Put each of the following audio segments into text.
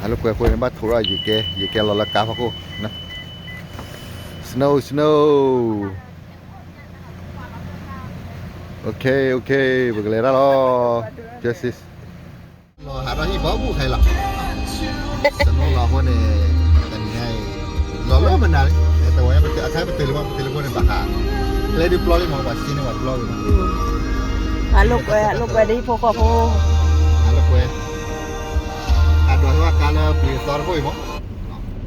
အလိာ်ကွဲအဃိန့ၣ် ဘၣ်ထိးထီၣ်ယံာ်ကဲ ယံာ်ကဲလီၤလၢကါဖီခိၣ်. Snow, snow. Okay, okay, ပကလဲၤတၢ်လီၤ. Jesse. လီၤဟးထီၣ်ဟံၣ်ဘီဘူၣ်ခဲလီၤ. Snow လီၤအဃိန့ၣ် တနံၤညါအံၤ လီၤလၢမနုၤလံ တဝဲ အခါပတုာ်လံမး ပတုာ်လံအဃိန့ၣ် ဘၣ်ဟး ကျဲဒုးပျီလံမး ပှၤစ့န့ၣ်ပှၤပျီဂ့ၤမး. အလိာ်ကွဲ အလိာ်ကွဲဒ်ဟံၣ်ဖိဃီဖိ အလိာ်ကွဲ အဒိးဟဲဝဲကါလၢပှ့ၤသီတခိၣ်အံၤမး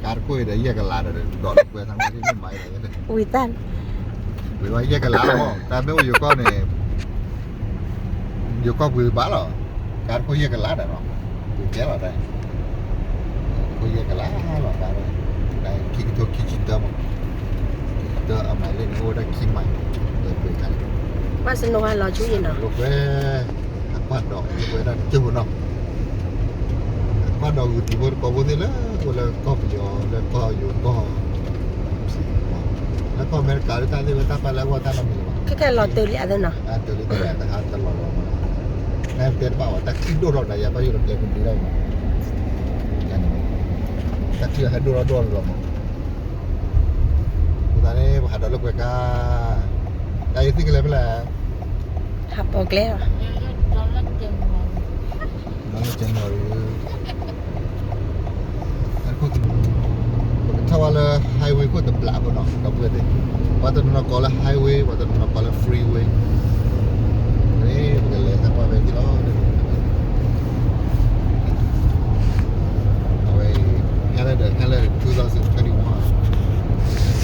ကါတခိၣ်အံၤဒီး ယဲၢ်ကလးဒီး ဒိးလိာ်ကွဲသးမး ဒ်မ့ၢ်မၤအံၤဒီး ဝံၤတၢ် ပှ့ၤဝဲယဲၢ်ကလးလီၤမး တၢ်မ့ၢ်အိၣ်ယိၤကီၢ်န့ၣ် ယိၤကီၢ်ပှ့ၤဘၣ်လီၤ ကါတခိၣ်ယဲၢ်ကလးဒီးနီၤ ပှ့ၤကဲလီၤတၢ် တခိၣ်ယဲၢ်ကလးလီၤ ကါ ခံကထိခံဆံတၢမး ခံဆံတၢအမံးလ့ၣ်န့ၣ် အိၣ်ဝဲဒၣ်ခံမံး ပှ့ၤကါန့ၣ် ဘၣ်စနိဟါလီၤဆူယံၤနီၤ လိာ်ကွဲ အကွၢ်ဒီး လိာ်ကွဲဒၣ်တကၠိဖိနီၤ ကွၢ်ဒီးဂုာ်သံးဖိတကိးဖိသ့ၣ်လၢ အိၣ်လၢကီၢ်ပယီၤ လၢကီၢ်ယိၤကီၢ် လၢကီၢ်အမဲရကၤ လၢတၢ်သ့ၣ်ဝဲတၢ်ပာ်လၢအဂီၢ်တၢ်နီတမံၤလၢၤဘၣ် ခဲကဲလီၤတၢ်လံအသးနီၤ တၢ်လံတၢ်လံ တဟးတလီၤလီၤမး နတဲတဘၣ်ဝဲ တၢ်ချံဒိၣ်ထီၣ်ဒီး ယၤဘၣ်ယိၣ်ဒီးကျဲကဒုလီၤမး တၢ်ချံဟဲဒိၣ်ထီၣ်ဒိၣ်လီၤမး အဃိသတးန့ၣ် ပဟးဒီးလိာ်ကွဲကါ တၢ်အံၤသ့ၣ်ကလဲၤဖဲလဲၣ် ဟးပိာ်ကျဲလီၤ လီၤလၢ January ပကထီၣ်ဝဲလၢ highway ခိၣ်တဘျးဖိနီၤ ဒီပုၢ်ဝဲၢ်သ့ၣ် ပှၤတနီၤနီၤကိးလၢ highway ပှၤတနီၤနီၤကိးလၢ freeway န့ၣ် ပကလဲၤသးပှၢ်ဖဲဒံးလီၤ အဝဲ ဟဲလၢဒီး ဟဲလၢ two thousand twenty-one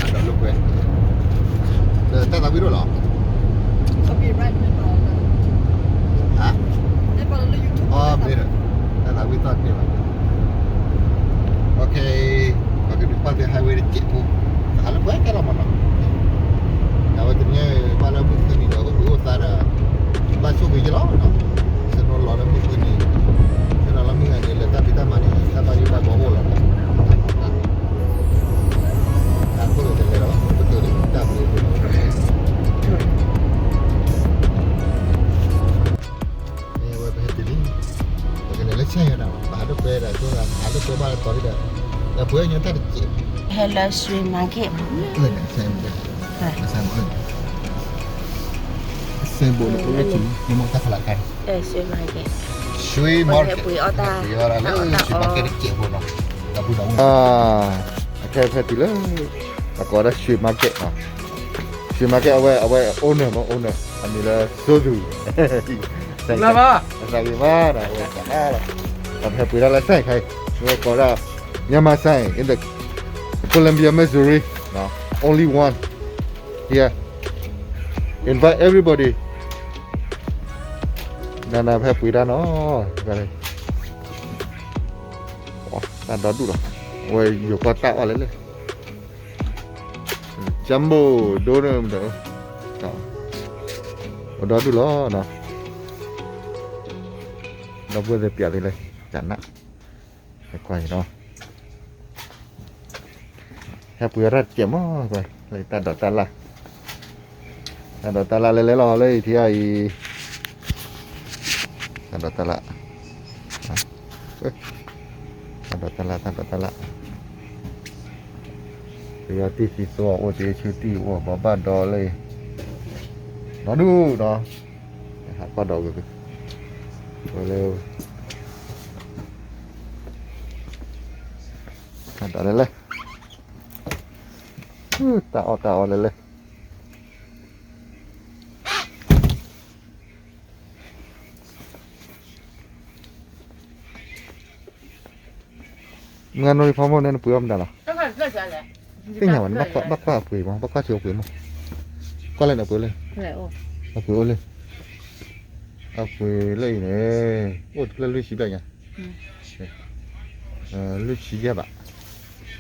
အဒီးလိာ်ကွဲ ဒီးတၢ်သးဝံၣ်ဒိၣ်လီၤ ဟါ အီၣ်မ့ၢ်ဒီး တၢ်သးဝံၣ်သီၣ်တန့ၢ်ဘၣ် Okay ပကဒုးကွၢ်သ့ highway တစဲးဖိ ဟးလၢပှဲၤကဲလီၤမးနီၤ အဝဲတနံၤ ဘၣ်လၢမုၢ်ဃုနံၤဒီး အိၣ်ဘှံးအိၣ်သါဒီး ဘၣ်ဆိၣ်ဂ့ၤယလီၤနီၤ စနိလီၤလၢမုၢ်ဃုနံၤ စနိလီၤမုၢ်ဂၤန့ၣ် လၢတၢ်ဖံးတၢ်မၤန့ၣ် တၢ်ဘၣ်ယိၣ်ဘၣ်ဘှီအိၣ်လီၤနီၤ တၢ်ခိၣ်န့ၣ်တလဲၤဒီး ပတုာ်လံတၢ်ဘျုး အဝဲပဟဲတုၤလံ ပကလဲၤလၢဆဲးယၤဒၣ် ပဟးဒိၣ်ကွဲဒီး ဟးဒိၣ်ကွဲဘၣ်လၢတီၤလံဒီး ဒီးပှဲၤညီတၢ်တစဲး ဟဲလၢ Sui Market ဆဲးမး ဆဲးဘိးလၢပဝဲၢ်ဆူၣ် နမ့ၢ်တၢ်ဖးလၢ်ခါ Sui Market ပှ့ၤအီၣ်တၢ် ပှ့ၤအီၣ်တၢ်လၢ Sui Market တစဲးဖိနီၤ ဒီပုၢ်ဒီဝဲၢ် အခဲဖဲတုၤလၢ အကိးဒၣ် Sui Market နီၤ Sui Market အဝဲ အဝဲ owner မ့ၢ် owner အမံၤလၢ Sodu လၢဘၣ် အသးဂ့ၤမးဒီး အဝဲသးအါလီၤ ဒီးပဟဲပှ့ၤတၢ်လၢ sign ခါအံၤ အဝဲကိးဒၣ် Myanmar sign in the Columbia, Missouri, only one here. Invite everybody. နနပဟဲပှ့ၤတၢ်နီၤ တၢ်ဒီဒူၣ်လီၤ အဝဲယိၤကီၢ်တၢ်အီၣ်လဲၣ်လဲၣ် Jumbo ဒိၣ်န့ၣ်ဒီး အဒီဒူၣ်လီၤနီၤ ဒီပုၢ်ဝဲၢ်သ့ၣ်ပျးသ့လဲၣ် ကနၣ် ဟဲကွၢ်အံၤနီၤ ဟဲပှ့ၤအီၣ်တၢ်တစဲးမး လၢတၢ်ဒိးတၢ်လၢ် တၢ်ဒိးတၢ်လၢ်လဲၤလဲၤလီၤလၢအံၤထံအံၤ တၢ်ဒိးတၢ်လၢ် တၢ်ဒိးတၢ်လၢ် တၢ်ဒိးတၢ်လၢ် ပယီၤတံၢ်သံသိအိၣ် တံၢ်ဆူတံၢ်အိၣ် ဘီဘၣ်ဒီလၢအံၤ ဒီဒူၣ်ဒီး ဟးကွၢ်ဒီးဝဲ ဝဲလၢ တၢ်ဒိးလဲၤလဲၤ တၢ်အီၣ်တၢ်အီလဲၤလဲၤ မုၢ်ဂၤနီၢ်ဖီမိၢ်န့ၣ် နပှ့ၤအီၣ်မတၤလီၤ သ့ၣ်ညါဘၣ်န့ၣ် ဘၣ်ကွၢ်အပှ့ၤမး ဘၣ်ကွၢ်ဆိအပှ့ၤမး ကွၢ်လၢနပှ့ၤလၢ အပှ့ၤအိၣ်လၢ အပှ့ၤလၢအံၤန့ၣ် အိၣ်တဖျၢၣ်လွံၢ်ဆံဘျဲၣ်ညါ လွံၢ်ဆံယဲၢ်ဘၣ်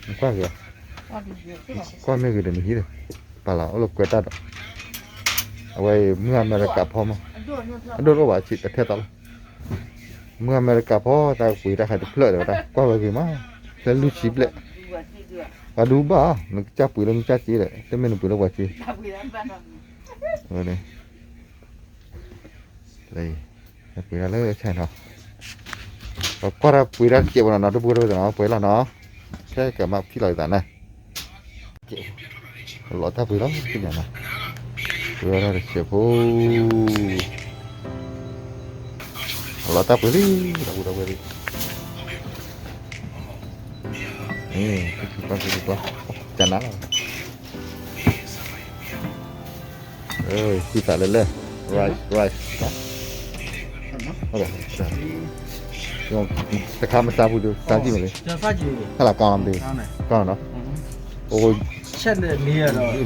ကွၢ်ဂ့ၤ ကွၢ်မ့ၢ်ဂ့ၤဒီးနဟံးဒီး ပာ်လီၤအိၣ်လၢကွဲးတၢ်ဒီး အဝဲအံၤ မုၢ်အမဲရကၤဖီမး အဒိၣ်တအိၣ်ဘၣ် အထဲသိးလီၤ မုၢ်အမဲရကၤဖီ တၢ်ကပှ့ၤတၢ်ခါတဖျၢၣ်ဒီးဝဲဒၣ် ကွၢ်ဝဲဂ့ၤမး ဖျၢၣ်လွံၢ်ဆံဘျဲၣ် ပှၤဒုးဘၣ် နကစၢ်ပှ့ၤလၢနကစၢ်စ့ဒီး တမ့ၢ်နပှ့ၤလၢပှၤစ့ လၢ ပှ့ၤတၢ်လၢဆဲးနီၤ ဆဲး ဆဲး ဆဲး ဆဲး ဆဲး ဆဲး ဆဲး ပကွၢ်တၢ်ပှ့ၤတၢ်တစဲးဖိနီၤ နီၤ ဒီပုၢ်ဝဲၢ်တဝဲသ့ၣ်နီၤ ပှဲၤလီၤနီၤ ခဲကမၣ်ထံၣ်လီၤယသးန့ၣ် လီၤတၢ်ပှ့ၤလီၤ သ့ၣ်ညါနီၤ ပှဲၤဝဲဒၣ်တစဲးဖိ လီၤတၢ်ပှ့ၤလံ ဒီပုၢ်ဝဲၢ်လံ ကနၣ်လီၤ ဃုသးလၢလၢ rice rice တခါမစါဘူးဒီး စါကံၢ်မ့ၢ်လံ ဟဲလီၤကီၢ်မ့ၢ် ကီၢ်နီၤ အိၣ်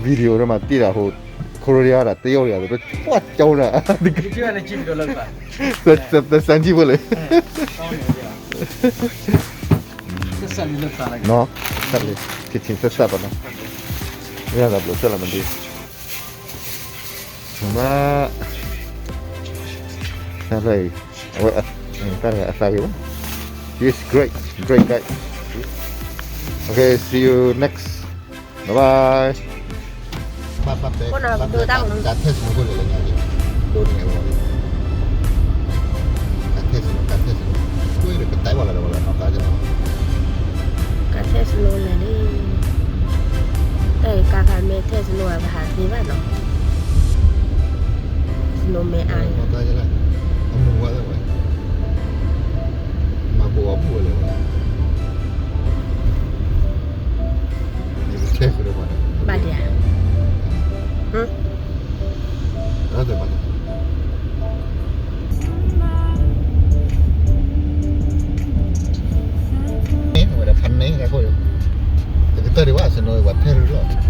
video ထဲမှာ တ့တာဟို Korea ဒၣ် တရုတ် တရုတ် ကွၢ်ကၠိဒၣ် သစၢ်ကံၢ်ဖိလံ နီၤ က့ၤဆံးဆၢဆၢပနီၤ မ့ၢ်ဒၣ်ဘျီးစၢ်လီၤမဒု မ့ၢ် အဝဲ အသးဂ့ၤဘၣ် This great great guy. Okay, see you next. Bye bye. ဘၣ်ဘၣ်တဲ ဘၣ်တဲ ကးထဲစနိၣ်ဖိလဲၣ် လၢညါက့ၤ ဒိးန့ၢ်အဂီၢ် ကးထဲစနိၣ် ကးထဲစနိၣ် ကွ့ဒီးကတဲဘၣ်လီၤဒီးဝဲလီၤ နီၢ်ကါကနီၤ ကးထဲစနိၣ်လဲၣ်န့ၣ် တၢ်အံၤကါခါမ့ၢ်ထဲစနိၣ်အကဟးသ့ဘၣ်နီၤ စနိၣ်မ့ၢ်အါ နီၢ်ကါကနီၤ အမူဝဲလၢဝဲ မၤဘိးအပူၤဝဲလၢဝဲ ထဲစနိၣ်ဘၣ် ဘၣ်ဒံးဧါ ဝဲဒၣ်ဖးန့ၢ်တၢ်ခိၣ် တကတၢၢ်ဒံးဘၣ် စနိၣ်ဝဲထဲရူၢ်လီၤ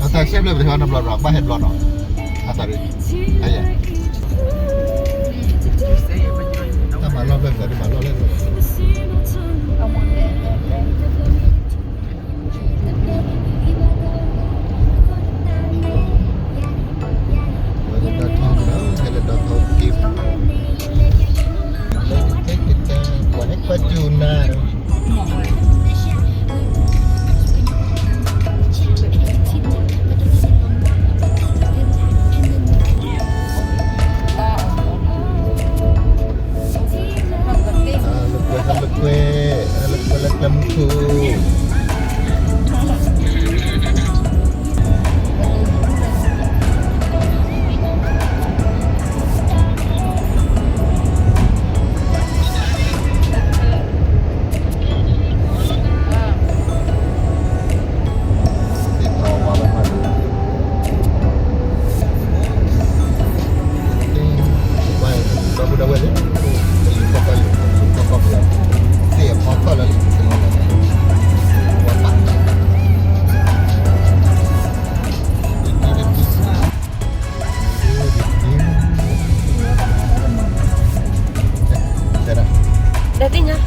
အသးရှဲဘျဲၣ်ပတဟဲနဘျီရၤ ဘၣ်ဟဲဘျီနီၤ အသးရံ အယဲ တၢ်မၤလီၢ်ဘျဲၣ်ပတမၤလီၢ်လဲၣ် ဝဲလၢဒီထီၣ်ကဒီး ဟဲလၢဒီထီၣ်က့ၤ လၢကတဲကတဲ ပှၤဟဲကွၢ်စူၢ်နၤ လၢကွဲ လၢကွဲ လၢကွဲလၢကျဲမုၢ်ခိၣ် ဒီးသ့ၣ်ညါ မ့ၢ်နၢ်ဟူဧါ ကနၢ်ဟူလီၤဘၣ်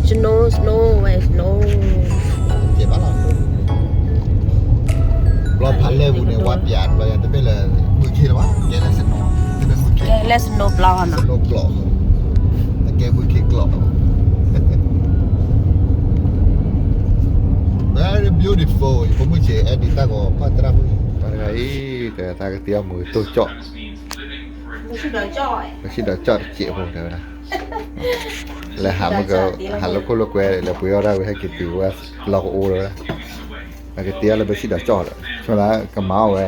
snow snow ဝဲ snow ဘျီဖးလဲၢ်ပူၤန့ၣ် ဝါပၠးတဘျီယၤ တဘ့ၣ်လၢ မုၢ်ခ့လီၤဘၣ် ကဲလၢ snow တဘ့ၣ်မုၢ်ခ့ ကဲလၢ snow ပျီ snow ပျီ အကဲမုၢ်ခ့ကျီ very beautiful ယဖိမုၣ်ဆံး အဲၣ်ဒိးတၢ်ဂီၤ ပၢ်သရၣ်ဖိ ပှၤတဂၤအံၤ တဲသးကသ့အီၣ်မူၤတိၢ်ကၠီၣ် ပစံၣ်ဒီးကၠီၣ်တစဲးဖိတဲဝဲဒၣ် လဲၤဟးမုၢ်က ဟးလိာ်ခိၣ်လိာ်ကွဲ လဲၤပှ့ၤအီၣ်ဒၣ်ဝဲဟဲက့ၤတုၤဝဲလီၢ်ကအိၣ်လၢၤဝဲဒၣ် အကသ့အီၣ်လၢပစံၣ်ဒီးကၠီၣ်ဒီး ဆိလၢကမၤအီၣ်ဝဲ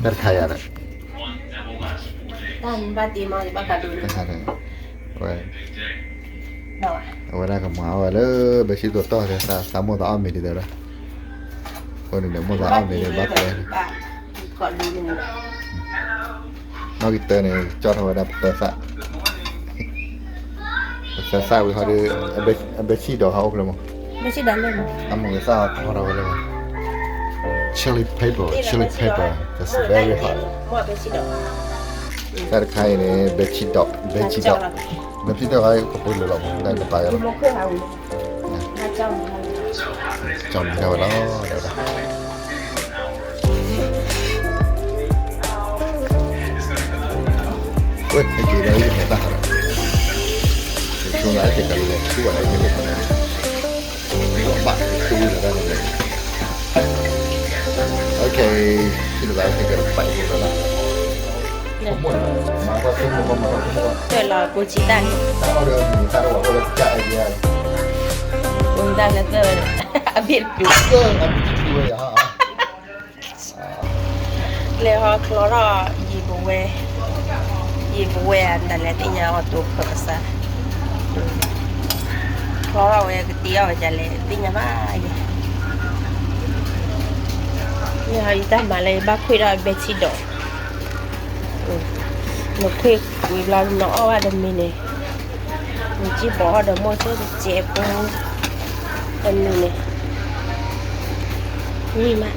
တၢ်တခါယၤဒီး ဝဲ အဝဲဒၣ်ကမၤအီၣ်ဝဲလၢ ဘဲစံၣ်တိာ်တီၢ်သဲ သးမိၢ်သးအီၣ်မ့ၤဒ်သိးဒီး အဃိန့ၣ်ဒီး မိၢ်သးအီၣ်မ့ၤန့ၣ် ဘၣ်ကျဲ နီၢ်ကတၢၢ်န့ၣ် ကၠီၣ်ထီၣ်ဝဲဒၣ်ပသၢသၣ် ပသၢသၣ်ဝံၤဟီဒီး အဘဲစံၣ်ဒီးဟးအိၣ်ဖျဲၣ်မး အမိၢ်ကသၣ်ထီထီၣ်ဝဲလၢ chili pepper, chili pepper, that's very hot. တၢ်တခါအံၤန့ၣ် ဘဲစံၣ်ဒီး ဘဲစံၣ်ဒီး ဘဲစံၣ်ဒီးကပှ့ၤလၢာ်လီၤ တၢ်တပာ်ယၤလီၤ ကၠီၣ်မံၤထီၣ်ဝဲလီၤ ဝဲ ဟဲက့ၤဒီး ယမဲာ်တၢ်ဟးဒီး ဆိလၢကကလဲၤထူၣ်ဘၣ်ဒီး ယမဲာ်တၢ်ဟးဒီး ဘၣ် Okay, ရှိတယ်ဗျာ ဒီကပိုက်လို့လား။ မမမမမမ တွဲလီၤကိးကံတၢ်န့ၣ် တၢ်အီၣ်ဒီးမံၤတၢ်တဝီၤအိၣ်လၢကစၢ်အဲၣ်ယဲ ကိးကံတၢ်လၢသၢဝဲ အဘ့ၣ်တပျူၤ အဘ့ၣ်တပျူၤဝဲယဟါ လဲၤဟီချီထီၣ် ယံာ်ပဝဲ ယံာ်ပဝဲ တၢ်လဲၤသ့ၣ်ညါအီၤတိၤဖၢကစၢ် ချီထီၣ်ဝဲကတ့အီၣ်ဝဲဒ်လဲၣ် သ့ၣ်ညါဘၣ်ယဲ မ့ၢ်ဟီယတၢ်မၤလၢယဘၣ်ခွ့ၣ်ထီၣ်ဘဲထံဒီး နခွ့ၣ်ကွံာ်ဘျီ နအီၣ်ဘၣ်တမံၤန့ၣ် နကံၢ်ဘီအီၣ်ဒီးမိၢ်ဆိတစဲးဖိ တမံၤန့ၣ် ဝံၣ်မး ပှၤ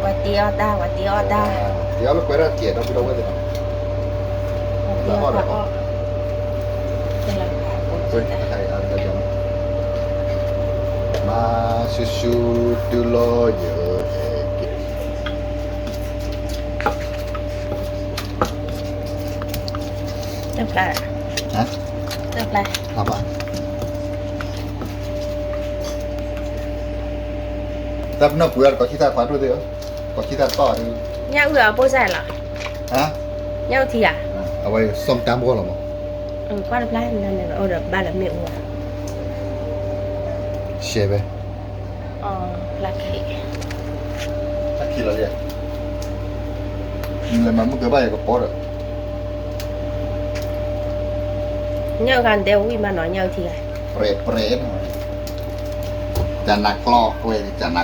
တ့အီၣ်တၢ် ပှၤတ့အီၣ်တၢ် တ့အီၣ်လၢကွဲးဒၣ်တ့ ဒီပုၢ်ဒီဝဲၢ်သ့ၣ်နီၤ ပှၤတ့အီၣ်တၢ်အီၣ် မၤဆူၣ်ဆူၣ်တုၤလီၤယဲ တၢ်ဖျါ ဟါ တၢ်ဖျါ ဖျါဘၣ် တၢ်ပနီၣ်ပှ့ၤအီၤ တကိးဆံတၢ်ခွါဒိၣ်သ့ၣ်ဧၢ တကိးဆံတၢ်တပာ်အီၤဒုး ညၣ်အုၣ်အီၤပိၢ်စၢ်လီၤ ဟါ ညၣ်အုၣ်ထံဧါ အဝဲ ส้มตำ ဘီလီၤမး ကွၢ်တဖျါ နနၢ်အီၤဒီးဘၣ်လီၤမ့ၣ်အူ ရှဲဝဲ ဖျါခံ ဖျါခံလီၤယဲ လဲၤမၤမုၢ်ကဘၣ်ယကပီၤဒီး ညၣ်အုၣ်ဂၤဒဲဝံၣ်မးနီၤ ညၣ်အုၣ်ထံဂၤ ပြဲပြဲနီၤ ကနၤကျီ ကွဲကနၤကျီ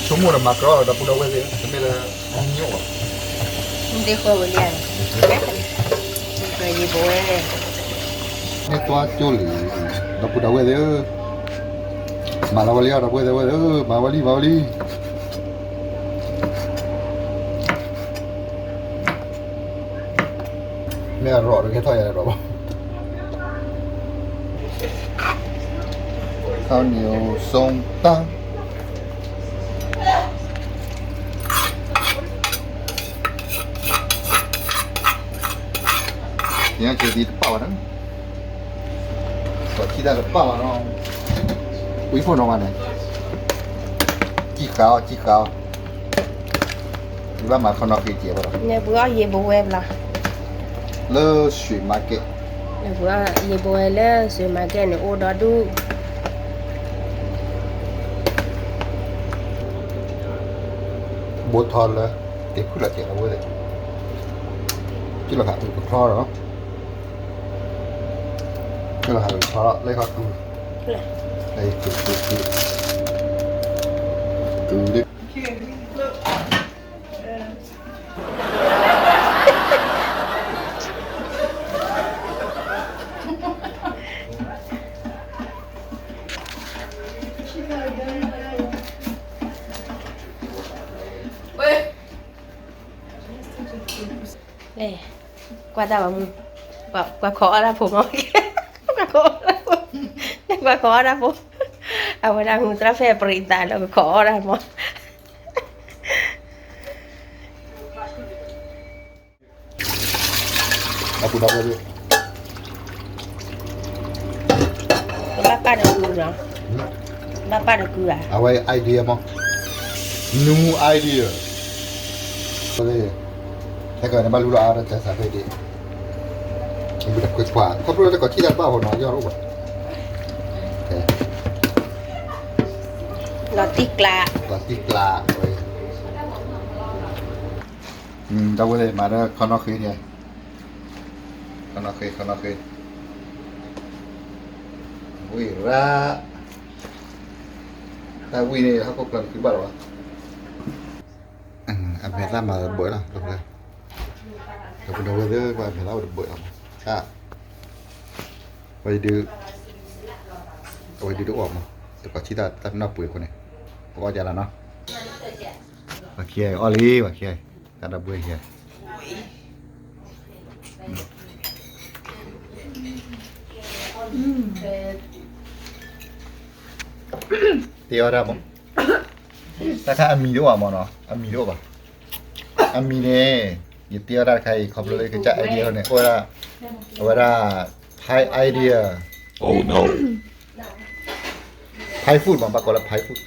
ဆိကမိၣ်ဒီးမၤကရီဒီပုၢ်ဒီဝဲၢ်သ့ၣ် တမ့ၢ်လၢ မ့ၢ်ဃီဝဲလံ ယံာ်ပဝဲ မ့ၢ်တွၢ်ကၠိလံ ဒီပုၢ်ဒီဝဲၢ်သ့ၣ်ဧၢ မၤလီၤဝဲလံ ဒီပုၢ်ဒီဝဲၢ်သ့ၣ်ဧၢ မၤဝဲလံ မၤဝဲလံ မ့ၢ်အရီၣ်တကဲထီၣ်ယၤဒီး ข้าวเหนียวส้มตำ ယက့ၤဒံးတပာ်ဝဲဒၣ် ကီၢ်ထံတၢ်တပာ်ဝဲနီၤ ဝံဖိနီၤဝဲန့ၣ် ကံၣ်ဃာ်အီၤ ကံၣ်ဃာ်အီၤ ယဘၣ်မၤခီနီၣ်ဃ့ကဲးဝဲဒီး နပှ့ၤအီၣ်ယံာ်ပဝဲဘျီ လၢ street market နပှ့ၤအီၣ်ယံာ်ပဝဲလၢ street market န့ၣ် အိၣ်ဒီဒူၣ် ဘိထီလၢ တ့ဖုလီၤကဲးလီၤဝဲ က့လီၤခးအုးကထီရီၤ က့လီၤခးအုးကထီရီၤ လၢခီကု လၢကုကုကု ကုလၢ ကွၢ်တၢ်ဝဲမုၢ် ကွၢ်ခိးအီၣ်တၢ်ဖိမး ကွၢ်ခိးအီၣ်တၢ်ဖိ ကွၢ်ခိးအီၣ်တၢ်ဖိ အဝဲဒၣ်မုၢ်သရၣ်ဖဲပရံးသးလၢကခိးအီၣ်တၢ်မး အပူၤဒီးဝဲ ဘၣ်ပၢ်တကု ဘၣ်ပၢ်တကုဧါ အဝဲ idea မး new idea ဟဲကနဘၣ်လူလီၤအါဒီးတၢ်သးဖဲဒ့ၣ် ဘုတခွဲခွါ ခီဖျိလၢတကိးထံၣ်တၢ်တဘၣ်ဖီနီၤ ယီၢ်အိၣ်ဘၣ် လီၤတံၢ်ကျါ လီၤတံၢ်ကျါဝဲ ဒီပုၢ်ဝဲၢ်သ့ၣ် မၤဒီးခီနီၣ်ဃ့န့ၣ် ခီနီၣ်ဃ့ ခီနီၣ်ဃ့ ဝံၣ်ရၣ် တၢ်ဝံၣ်န့ၣ် ဟီၣ်ခိၣ်ချၢတသ့ဘၣ်လီၤဘၣ် အမဲာ်သၣ်မၤတဘၢၣ်လီၤ ဒီပုၢ်ဒီဝဲၢ်သ့ၣ် အမဲာ်သၣ်အိၣ်တဘၢၣ်လီၤမး တၢ် ဝဲဒုး အဝဲဒုးတအိၣ်မး တကိးထံၣ်တၢ်တၢ်ပနီၣ်ပှ့ၤအဃိန့ၣ် ပကအီၣ်ယၤလီၤနီၤ ပှၤခံဂၤအီၣ်လံ ပှၤခံဂၤ တၢ်ဒီပုၢ်ဝဲၢ်ခံဂၤ တဲအီၤတၢ်မး, တၢ်ခါအမံၤတအိၣ်ဘၣ်မးနီၤ, အမံၤတအိၣ်ဘၣ်. အမံၤန့ၣ် ယတဲအီၤတၢ်တခါအံၤ ခီဖျိလၢယကစၢ် idea န့ၣ် အိၣ်ဝဲဒၣ်, အဝဲဒၣ် Thai idea, Thai food မး ဘၣ်ကိးလၢ Thai food.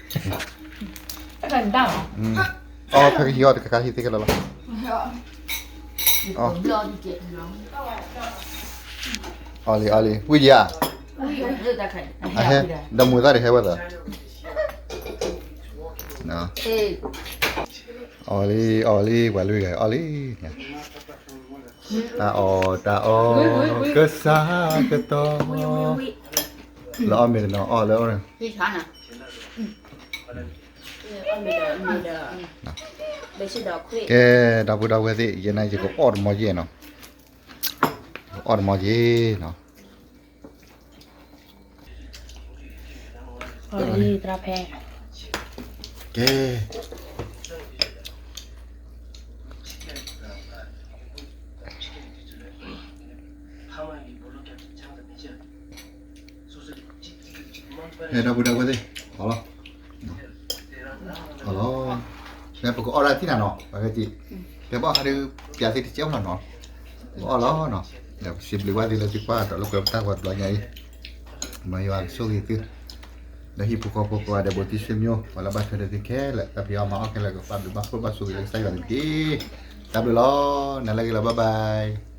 အီ ဖဲကဟံးအီၤတခါခါဟံးသ့ခဲလၢာ်လီၤ. အီလံ အီလံ ဝံယၤ, အဟဲ, ဒီးမုာ်သၣ်တဟဲဝဲသး, အီလံ အီလံ ပှၤလွံၢ်ဂၤအီလံ, တၢ်အီၣ်တၢ်အီ ကစၢ်ကတီၤ, လၢအီၣ်မ့ၤတနီၤအီၣ်လၢအီၣ်န့ၣ် ကဲ, ဒီပုၢ်ဒီဝဲၢ်သ့ၣ် ယဲန့ၣ်ယကအီၣ်တမီၤယဲၢ်နီၤ, ကအီၣ်တမီၤယဲၢ်နီၤ. အီလံ သရၣ်ဖဲ, ကဲ, ဟဲ ဒီပုၢ်ဒီဝဲၢ်သ့ၣ် အီၣ်လီၤ, အီၣ်လီၤ, ဖဲပကအီၣ်ဒၣ်ထံၣ်နၤနီၤ ပကဲက့ၤ, ဖဲပအီၣ်ခါဒုး ပျးသ့ၣ်တကဲဘၣ်နီၤ, ပကအီၣ်လီၤနီၤ, ဒီးပစံးဘျုးဘၣ်သုလၢသုကွၢ်ဒီးလိာ်ကွဲပတၢ်ဂီၤတဘျီညါအံၤ, မ်ယွၤကဆိၣ်ဂ့ၤသု, ဒီးဟံၣ်ဖိဃီဖိကိးဂၤဒဲး ဘူးတံၢ်ဆွေမျိုး ပှၤလၢဘၣ်ထွဲဒီးသုခဲလၢာ် တၢ်ဖံးအီၣ်မၤအီၣ်ခဲလၢာ် ကဘၣ်ဘျုးဘၣ်ဖှိၣ်ဘၣ်ဆိၣ်ဂ့ၤလၢကစၢ်ယွၤန့ၣ်တက့ၢ်. တၢ်ဘျုးလီၤ, နၤလၢအဂ့ၤလီၤ, bye bye.